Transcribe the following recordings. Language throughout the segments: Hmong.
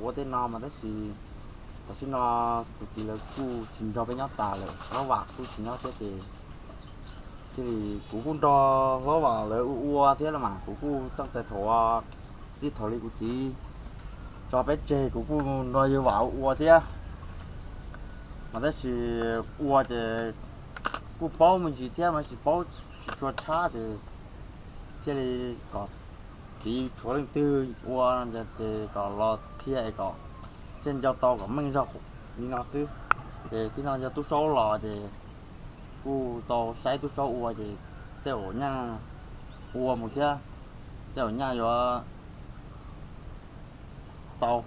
ua tej no mas tab sis tam sim no kuv txiv lawv kuj tsis nrog peb nyob tas lawm, hlob Vam kuj tsis nyob thiab ces thiaj li kuv kuj nrog hlob Vam lawv ua ua thiab los mas kuv kuj tau txais thaum txij thaum li kuv txiv tso peb tseg kuv kuj nrog yawg Vam ua ua thiab. Mas tab sis ua ces kuj paub me ntsis thiab mas tsis paub tsis tshua tshab ces thiaj li kom tiv tshuav leej twg ua no ces kom los qhia es kom thiaj nco tau kom meej zog li no xwb. Ces tib no yog tub saub los ces kuj tau saib tub saub ua ces tej uas nyaj ua mus thiab tej uas nyaj yuav tau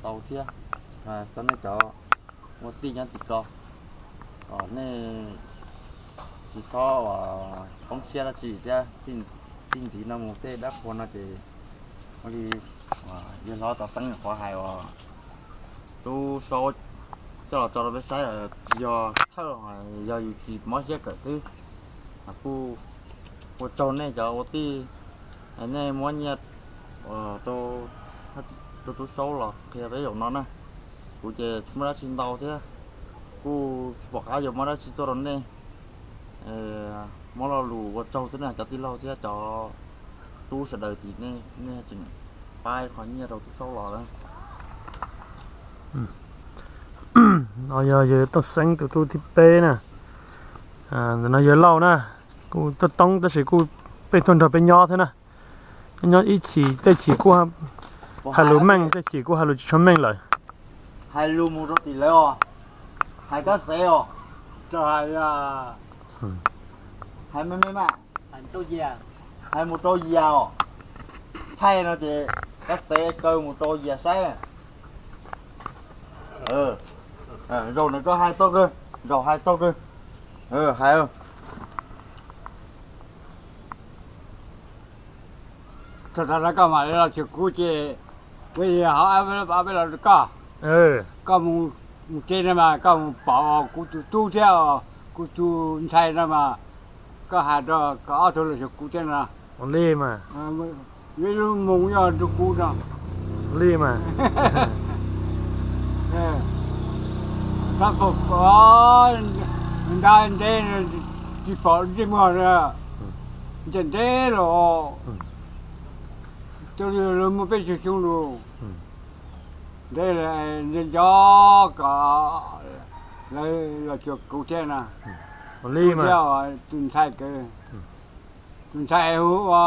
tau thiab. Txog nej cov ua tij nyob tim ko kom nej tsis txhob poob siab dab tsi thiab. Txij ntxiv no mus tej dab qhuas no ces ua li yawg hlob Tov Xeeb nyuam qhuav hais uas tub saub coj los tso rau peb saib yog thawj yog yus tsis mob siab kawm xwb. Kuj ua tsaug nej cov ua tij, nej muab nyiaj rau tub saub los qhia peb zaum no na. Kuv ces tsis muaj dab tsi ntau thiab, kuj tsis pom qab yuav muab dab tsi tuaj rau nej. Muab lo lus ua tsaug xwb na cov tij laug thiab cov tub sawv daws tim nej, nej tseem pab qhov nyiaj rau tub saub los lawm. No yog yawg Tooj Xeeb tus tub thib peb na. Ntawm no yawg Lauj na, kuj tuaj toob tab sis kuj peb tuaj nrog peb nyob thiab na. Nyob ib chim tej chim kuj hais lus meej, tej chim kuj hais lus tsis tshua meej lawm. Hais lus mus rau tim lawv os, hais kab xev os, hais me me mas, hais mus rau Yias os. Thaij no ces kab xev kaw mus rau Yias saib. Zaum no koj hais tau kawg, zaum hais tau kawg, hais. Thaum no koj mam li los xyuas kuv ces kuv hov ob peb los rau koj. Koj mus tsev no mas koj mus pom kuv tus tub thiab kuv tus ntxhais no mas koj hais rau kom ob tug los xyuas kuv thiab no. Ua li mas. Ib lub moo nyob rau kuv no. Ua li mas. Tab tom ntab ntev tsis pom ntsej muag, ntev ntev los, lawv muaj peb caug xyoo lawm, ntev nco nco kom lawv los xyuas kuv thiab no. Ua li mas. Tus ntxhais, tus ntxhais hu ua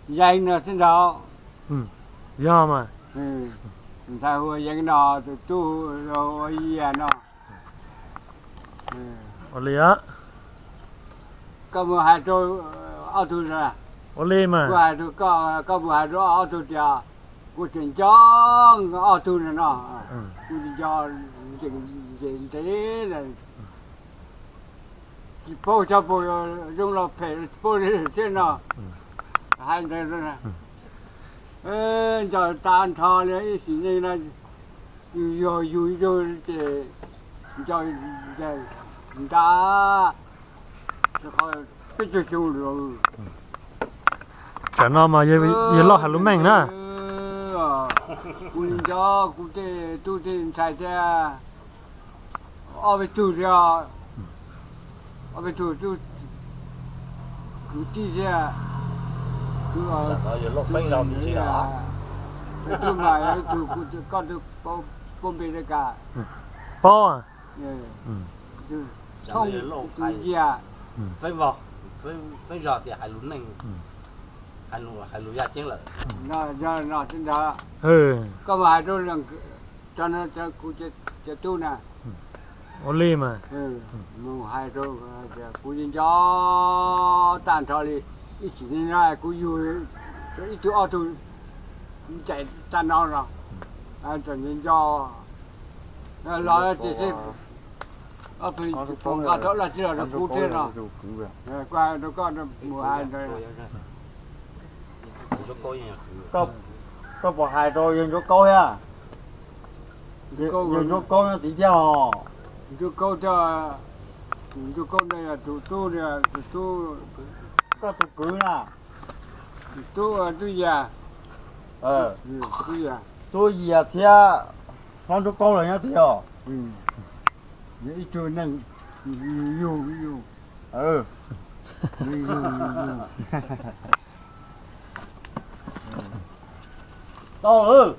Yeeb no xwb ntag. Yog mas. Tus ntxhais hu ua Yeeb no, tus tub hu ua Yias no. Ua li. Koj mus hais rau ob tug, ua li mas, kuv hais rau koj, koj mus hais rau ob tug tias kuv tseem nco ob tug no no, kuv nco ntev ntev na, tsis paub xyov puas zoo los phem, tsis paub li thiab no. Hais ntawd, nco tag nrho li ib sim neej no, yus yog yus ib tug ces nco ntab peb caug xyoo lawm. Tsam no mas yawg Lauj hais lus meej na. Kuv nco kuv tej tub tej ntxhais thiab ob peb tug thiab, ob peb tug kwv tij thiab, tus mas yog ib tug koj twb paub npe li cas? Paub. Thooj tus Yias. Txeeb Zog, Txeeb Zog tias hais lus neej, hais lus yaj ceeb lawm. Koj mus hais rau, kuv cov tub na. Ua li mas. Mus hais rau, kuv yeej nco tag nrho li, ib sim neej no kuv yug ib tug ob tug ncaim tag no no, tseem nco los ces seb ob tug nqa tau dab tsi los rau kuv thiab no. Kuv hais rau koj mus hais ntawd. Koj puas hais rau yawg Ntsuab Kaub thiab? Yawg Ntsuab Kaub nyob tid thiab os. Ntsuab Kaub thiab, Ntsuab Kaub no yog tus tub, tus tub, koj tus kwv na. Tus tub, tub Yias, tub Yias. Tub Yias thiab hlob Ntsuab Koob los nyob twg os? Ib tug neeg yug yug, yug yug, tau lawm.